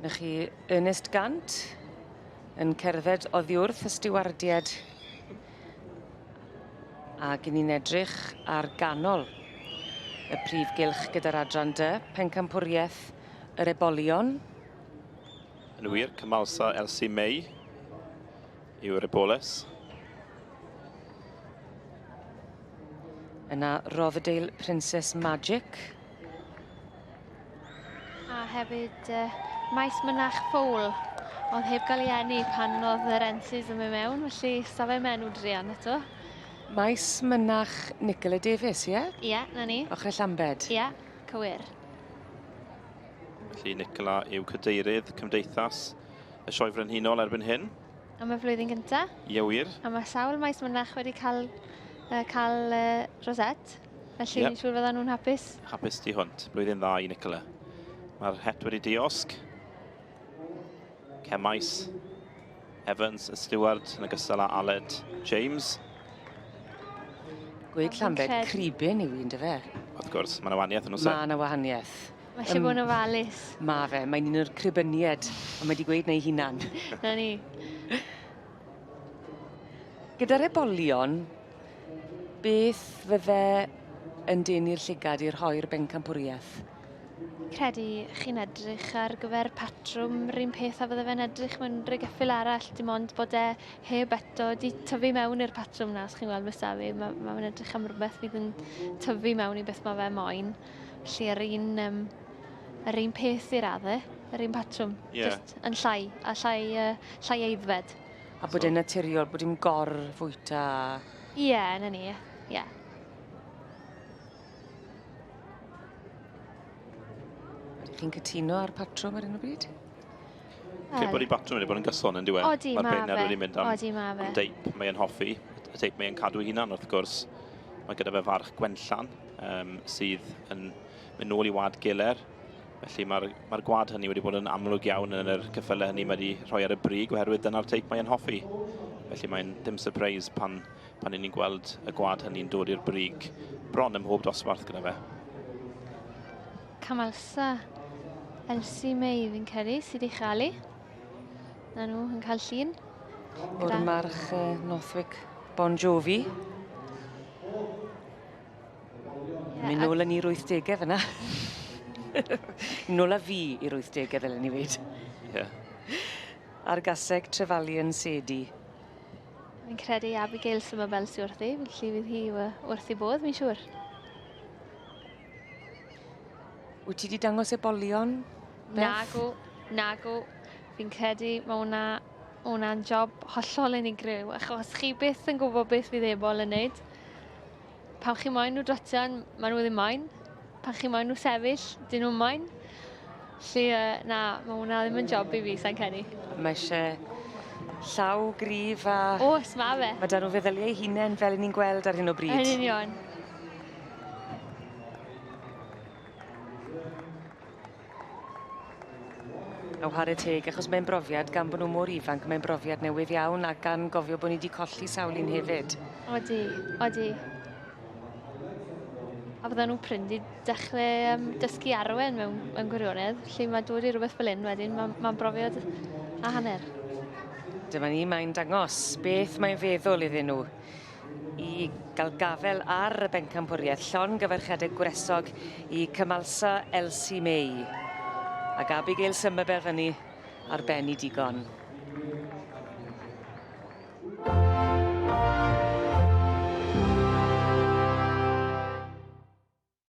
Na chi Ernest Gant yn cerdded oddi wrth y stiwardied ac 'yn ni'n edrych ar ganol y prif gylch gyda'r adran dy, pencampwriaeth yr ebolion. Yn wir, Cymalsa Elsie May yw'r eboles. Yna Rotherdeil Princess Magic. A hefyd uh, Maes Mynach Ffwl, oedd heb gael ei eni pan oedd yr ensis yn mynd mewn, felly safe menw druan eto. Maes Mynach Nicola Davies, ie? Yeah? Ie, yeah, na ni. Ochr Llambed. Ie, yeah, cywir. Felly Nicola yw cadeirydd Cymdeithas y Sioe Frenhinol erbyn hyn. Am y flwyddyn gynta. Ie, wir. A mae sawl maes mynach wedi cael, uh, cael uh, rosette. Felly yep. fi'n siŵr fyddan nhw'n hapus. Hapus tu hwnt. Blwyddyn dda i Nicola. Mae'r het wedi diosg. Cemais, Evans, y steward, yn ogystal â Aled James. Gweud Llambed, cribyn yw un, dyfe? Wrth gwrs, mae yna wahaniaeth yn oes e? Mae yna wahaniaeth. Mae eisiau bod yn ofalus. Mae fe, mae'n un o'r cribynied, ond mae wedi gweud na'i hunan. Na ni. Gyda'r ebolion, beth fydde yn denu'r llygad i rhoi'r bencampwriaeth? Credu chi'n edrych ar gyfer patrwm yr un peth a fydde fe'n edrych mewn rhyw geffyl arall, dim ond bod e heb eto 'di tyfu mewn i'r patrwm 'na, os chi'n gweld Miss Afi, ma' ma' fe'n edrych am rywbeth fydd yn tyfu mewn i beth ma' fe moyn. Felly yr un yym yr un peth i radde, yr un patrwm. Ie. Jyst yn llai, a llai yy llai aeddfed. A bod e'n naturiol, bod dim gor-fwyta a... Ie, 'na ni, ie. Ydych chi'n cytuno â'r patrwm ar hyn o bryd? Wel... Credu bod ei batrwm wedi bod yn gyson yn dyw e? Odi, ma' fe. Mae'r beirniad wedi mynd am, Odi, ma' fe. am deip mae e'n hoffi, y teip mae e'n cadw ei hunan wrth gwrs. Mae gyda fe farch Gwenllan um, sydd yn mynd nôl i wad Giler. Felly mae'r mae gwad hynny wedi bod yn amlwg iawn yn yr cyffylau hynny mae wedi rhoi ar y brig oherwydd dyna'r teip mae'n hoffi. Felly mae'n dim surprise pan, pan ni'n gweld y gwad hynny'n dod i'r brig bron ym mhob dosbarth gyda fe. Camalsa Elsie May fi'n credu sydd wedi chael ei. Na nhw yn cael llun. O'r march uh, Northwick Bon Jovi. Yeah, Mynd nôl yn i'r 80au fyna. nôl â fi i'r 80au ddylen ni weud. Ie. Yeah. A'r gaseg Trefalian Sadie. Fi'n credu Abigail Summerbell sy wrthi, felly fydd hi wrth ei bodd, fi'n siŵr. Wyt ti wedi dangos ebolion? Beth? Nagw, nagw. Fi'n credu mae hwnna, hwnna'n job hollol unigryw, achos chi byth yn gwybod beth fydd ebol yn neud. Pan chi moyn nhw drotian, maen nhw ddim moyn. Pan chi moyn nhw sefyll, dyn nhw'n moyn. Felly, uh, na, mae hwnna ddim yn job i fi, sa'n credu. Mae eisiau llaw gryf a... Oes, mae fe. Mae da nhw feddyliau eu hunain fel 'yn ni'n gweld ar hyn o bryd. Yn union. A whare teg, achos mae'n brofiad, gan bod nhw mor ifanc, mae'n brofiad newydd iawn, a gan gofio bod ni wedi colli sawl un hefyd. Odi, odi. A bydden nhw prin 'di dechrau um, dysgu arwen mewn, mewn gwirionedd, felly mae dod i rhywbeth fel hyn wedyn, mae'n ma brofiad a hanner. Dyma ni, mae'n dangos beth mae'n feddwl iddyn nhw i gael gafel ar y bencampwriaeth. Llongyfarchiadau gwresog i Cymalsa Elsie May. Ac Abigail Summerbell fyny ar ben i digon.